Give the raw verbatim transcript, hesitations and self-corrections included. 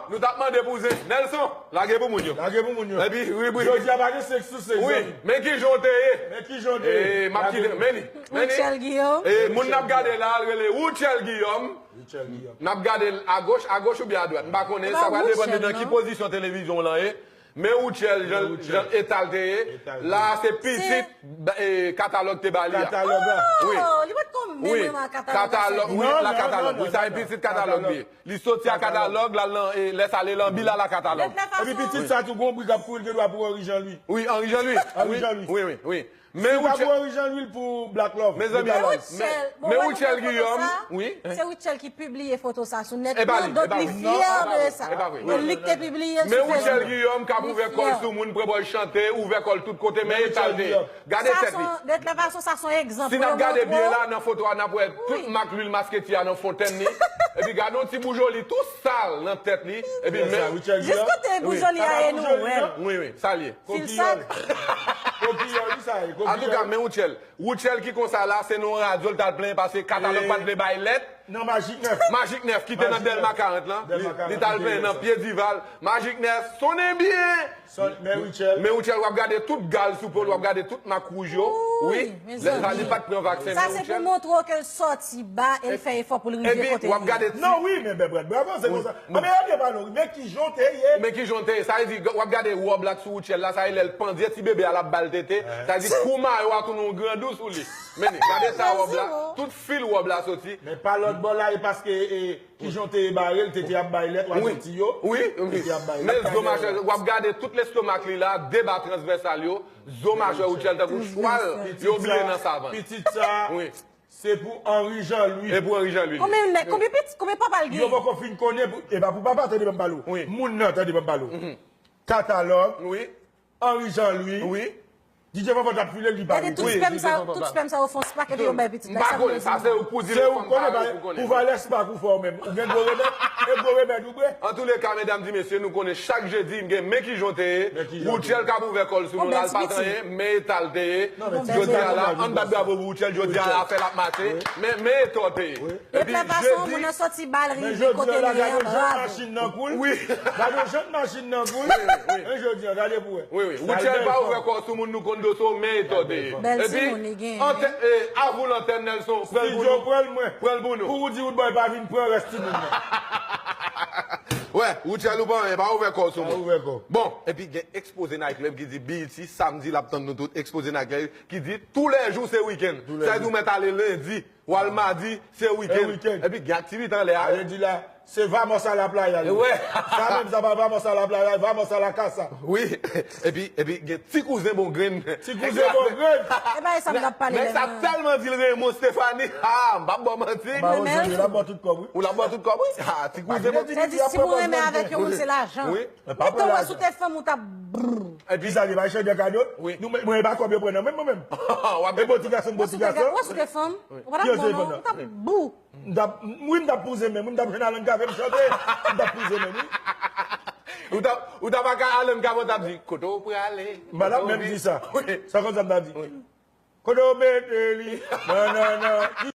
Nou t ap mande pou zen. Nelson, lage pou moun yo. Lage pou moun yo. Epi, wi, wi. Jodi a pa gen senk sou senk, wi, zanmi. Men ki jan w te ye. Men ki jan w te ye. Eh, m ap kite. Men li. Men li. Rutshelle Guillaume. Eh, moun n ap gade la, l rele Rutshelle Guillaume. Rutshelle Guillaume. N ap gade l agoch, agoch oubyen adwat. M pa konnen, sa pral depann de nan ki pozisyon televizyon w lan ye. Men Rutshelle, jan, jan eta l te ye. La, se pitit, eh, katalòg te ba li a. Katalòg la. Wi. Oh, li pa t konn menm katalòg la. Katalòg, wi, la katalòg. Wi, sa e pitit katalòg li ye. Li soti a katalòg, l al nan, eh, lè sa l e lan bil a la katalòg. Epi pitit sa tou gon bri k ap kouri, l gen dwa pou Henri Jean Louis. Wi, Henri Jean Louis. Henri Jean Louis. Wi, wi, wi. Men Rutshelle, Henri Jean Louis pou Black Love. Mezanmi, men Rutshelle Guillaume, wi. Se Rutshelle ki pibliye foto sa sou nèt. Donk li fyè de sa. Donk li k te pibliye l sou Facebook. Men Rutshelle Guillaume k ap ouvè kò l sou moun, pran bòl chante, ouvè kò l tout kote, men eta l te ye. Gade tèt li. De toute façon, sa se yon egzanp. Si n ap gade byen la, nan foto a, n ap wè tout mak lwil masketi a nan fontèn li. Epi gade yon ti boujoli tou sal nan tèt li. Epi men. Jis kote boujoli a ye nou wè l. Wi, wi, sa l ye. Kokiyòl. Kokiyòl, wi, sa ye. Antouka, men Rutshelle. Rutshelle ki konsa la, se nan radyo l t al plenyen paske katalòg pa t vle bay lèt. Nan Magic nèf. Magic nèf ki te nan Dèlma karant lan. Li t al plenyen nan pye Dival. Magic nèf, sonnen byen. Men Rutshelle. Men Rutshelle, w ap gade tout gal sou po l, w ap gade tout mak wouj yo. Wi, lè sa li pa t pran vaksen, men Rutshelle. Sa se pou montre w ke l sòti ba e l fè efò pou l rive kote li ye. Epi, w ap gade ti. Non, wi, men bèbèt, bravo, se konsa. Anben, yo te pale, wi, men ki jan w te ye. Men ki jan w te ye. Sa vle di, w ap gade wòb la k sou Rutshelle la, sa vle lè l pandye ti bebe a l ap ba l tete. Sa vle di, kou mayo a tounen yon grandou sou li. Men li, gade sa wòb la, tout fil wòb la soti. Men pa lòt bò la, e paske, e, Ki jan w te bare l, tete ap bay lèt, w a soti yo. Wi, wi. Tete ap bay lèt. Men zo machè, w ap gade tout lestomak li la, de ba transvèsal yo, zo machè Rutshelle tankou chwal yo bliye nan savann. Pitit sa, pitit sa, se pou Henri Jean Louis. E pou Henri Jean Louis. Konbyen nèg, konbyen pitit, konbyen papa l gen? Yo poko fin konnen, pou, e pa pou papa, tande ban m pale w. Wi. Moun nan, tande ban m pale w. Katalòg. Wi. Henri Jean Louis. Wi. D J Fanfan t ap file, li pa rete. Gade tout spèm sa, tout spèm sa yo fè yon spak epi yo bay pitit la. M pa konnen, sa se ou k pou di l, fanm pa ou pou konnen. Ou valè spak ou fè w menm. Ou gen gwo remèd, e gwo remèd ou bre. Antouleka, medam di mesye, nou konnen chak jedi, m gen men ki jan w te ye. Rutshelle k ap ouvè kò l sou nou la, l pa t anyen, men eta l te ye. Jodi a la, ann bat bravo pou Rutshelle, jodi a la, afè l ap mache, men, men eta w te ye. Epi jedi, men jodi a la, gade yon jan machin nan kou l. Wi. Gade yon jan machin nan kou l. Wi, wi. Men jodi a, gade pou wè. Wi, wi. Rutshelle pa ouvè kò sou moun, nou konn dosye w, men eta w te ye. Epi, antè-, eh, avou lantèn, Nelson, pran l pou nou. Pran l pou nou. Pou ou di Roodboy pa vin pran rès timoun nan. Wè, Rutshelle ou pa anyen, pa ouvè kò w sou moun. Pa ouvè kò. Bon, epi gen ekspoze Night Club ki di B E T, samdi, l ap tann nou tout. Ekspoze Night Club ki di, tou lè jou se wikenn. Sa vle di ou mèt ale lendi. W al madi, se wikenn. Se wikenn. Epi gen aktivite anlè a. Sa vle di la, se Vamos a la Playa, li. Wè. Sa menm, sa pa Vamos a la Playa, Vamos a la Casa. Wi. Epi, epi gen ti kouzen bon grenn. Ti kouzen bon grenn. E pa sa m t ap pale la. Nèg sa tèlman di l renmen w, Stéphanie. Ha, m p ap ba w manti. Ou renmen l? L ap ba w tout kòb, wi. Ou l ap ba w tout kòb, wi. Ha, ti kouzen bon. Sa vle di, si w renmen avèk yon moun, se lajan. Wi. Mwen pa pran lajan. Ou te wè si w te fanm, ou t ap brrr. Epi sa li bay chèdè kado. Wi. Nou, mwen, mwen, e pa kòb yo pran nan men mwen menm. W ap gen bon ti gason, bon ti gason. Wè si w te fanm, ou pa t ap bon non, ou t ap bou. M t ap, wi, m t ap pouze men, wi, m t ap jwenn Alan Cavé m chante, m t ap pouze men, wi. Ou t ap, ou t ap ak Alan Cavé, w t ap di, kote w prale? M pa t ap menm di sa. Wi. Sa konn sa m t ap di? Wi. Kote w mete li? Non, non, non.